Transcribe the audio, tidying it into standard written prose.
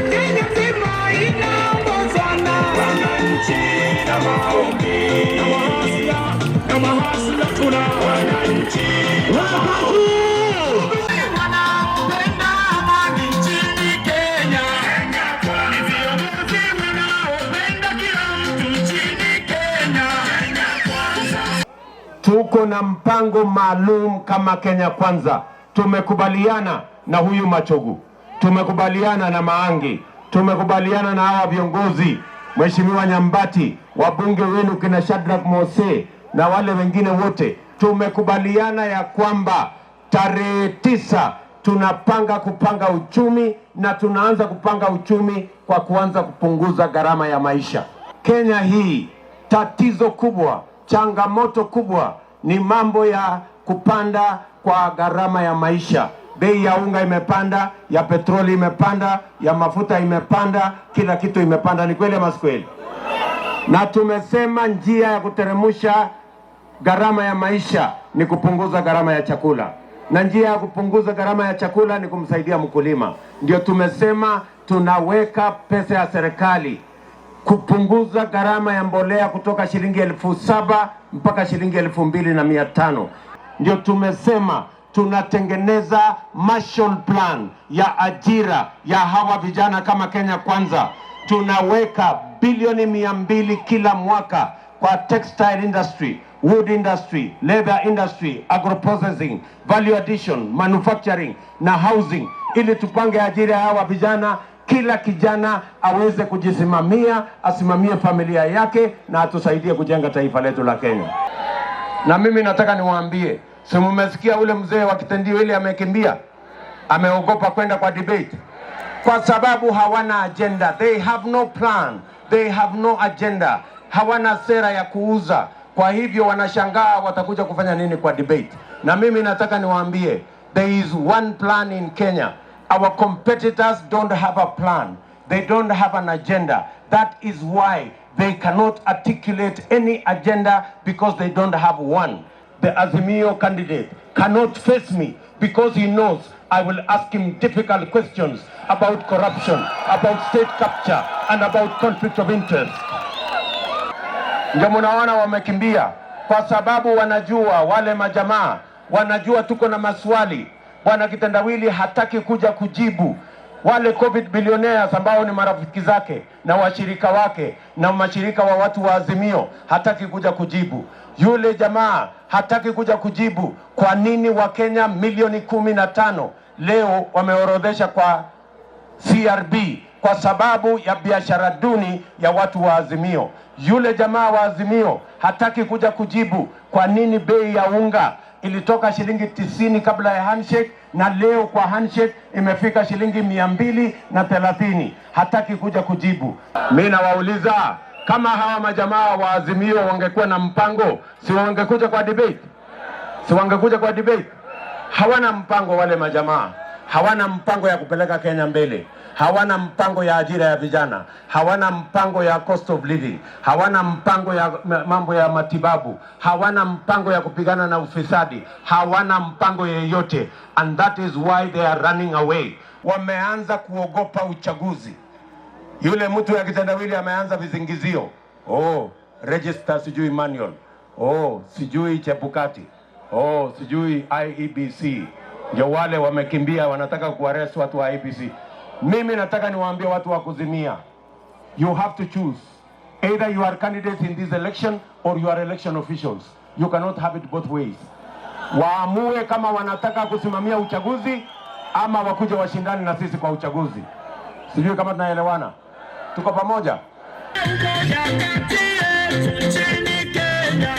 Kenya nzima inaongozwa na wananchi na maombi na mahasla na mahasla, tuna wananchi wanaopenda amani nchini Kenya. Ni viongozi wanaopenda kila mtu nchini Kenya. Tuko na mpango maalum kama Kenya Kwanza. Tumekubaliana na huyu Machogu, tumekubaliana na Maangi, tumekubaliana na hawa viongozi, Mheshimiwa Nyambati, wabunge wenu kina Shadrack Mose na wale wengine wote. Tumekubaliana ya kwamba tarehe 9 tunapanga kupanga uchumi na tunaanza kupanga uchumi kwa kuanza kupunguza gharama ya maisha. Kenya hii tatizo kubwa, changamoto kubwa ni mambo ya kupanda kwa gharama ya maisha. Bei ya unga imepanda, ya petroli imepanda, ya mafuta imepanda, kila kitu imepanda. Ni kweli ama si kweli? Na tumesema njia ya kuteremsha gharama ya maisha ni kupunguza gharama ya chakula, na njia ya kupunguza gharama ya chakula ni kumsaidia mkulima. Ndio tumesema tunaweka pesa ya serikali kupunguza gharama ya mbolea kutoka shilingi 7,000 mpaka shilingi 2,500. Ndio tumesema tunatengeneza Marshall Plan ya ajira ya hawa vijana kama Kenya Kwanza. Tunaweka bilioni 200 kila mwaka kwa textile industry, wood industry, leather industry, agroprocessing, value addition, manufacturing na housing, ili tupange ajira ya hawa vijana, kila kijana aweze kujisimamia, asimamie familia yake na atusaidie kujenga taifa letu la Kenya. Na mimi nataka niwaambie, si mumesikia ule mzee wa kitendawili amekimbia, ameogopa kwenda kwa debate kwa sababu hawana agenda. They have no plan, they have no agenda, hawana sera ya kuuza. Kwa hivyo wanashangaa watakuja kufanya nini kwa debate. Na mimi nataka niwaambie, there is one plan in Kenya. Our competitors don't have a plan. They don't have an agenda. That is why they cannot articulate any agenda, because they don't have one. The Azimio candidate cannot face me because he knows I will ask him difficult questions about corruption, about state capture, and about conflict of interest. Ndio mnaona wamekimbia kwa sababu wanajua, wale majamaa wanajua tuko na maswali. Bwana Kitendawili hataki kuja kujibu. Wale COVID billionaires ambao ni marafiki zake na washirika wake na mashirika wa watu wa Azimio hataki kuja kujibu. Yule jamaa hataki kuja kujibu kwa nini Wakenya milioni 15 leo wameorodhesha kwa CRB kwa sababu ya biashara duni ya watu wa Azimio. Yule jamaa wa Azimio hataki kuja kujibu kwa nini bei ya unga ilitoka shilingi 90 kabla ya handshake na leo kwa handshake imefika shilingi 230. Hataki kuja kujibu. Mi nawauliza, kama hawa majamaa wa Azimio wangekuwa na mpango, si wangekuja kwa debate? Si wangekuja kwa debate? Hawana mpango wale majamaa, hawana mpango ya kupeleka Kenya mbele, hawana mpango ya ajira ya vijana, hawana mpango ya cost of living, hawana mpango ya mambo ya matibabu, hawana mpango ya kupigana na ufisadi, hawana mpango yeyote, and that is why they are running away. Wameanza kuogopa uchaguzi. Yule mtu ya kitendawili ameanza visingizio, oh, register sijui manual, oh, sijui Chebukati, oh, sijui IEBC. Ndio wale wamekimbia, wanataka kuarrest watu wa IEBC. Mimi nataka niwaambie watu wa Kuzimia, you have to choose. Either you are candidates in this election or you are election officials. You cannot have it both ways. Waamue kama wanataka kusimamia uchaguzi ama wakuje washindane na sisi kwa uchaguzi. Sijui kama tunaelewana. Tuko pamoja? Kati yetu nchini Kenya.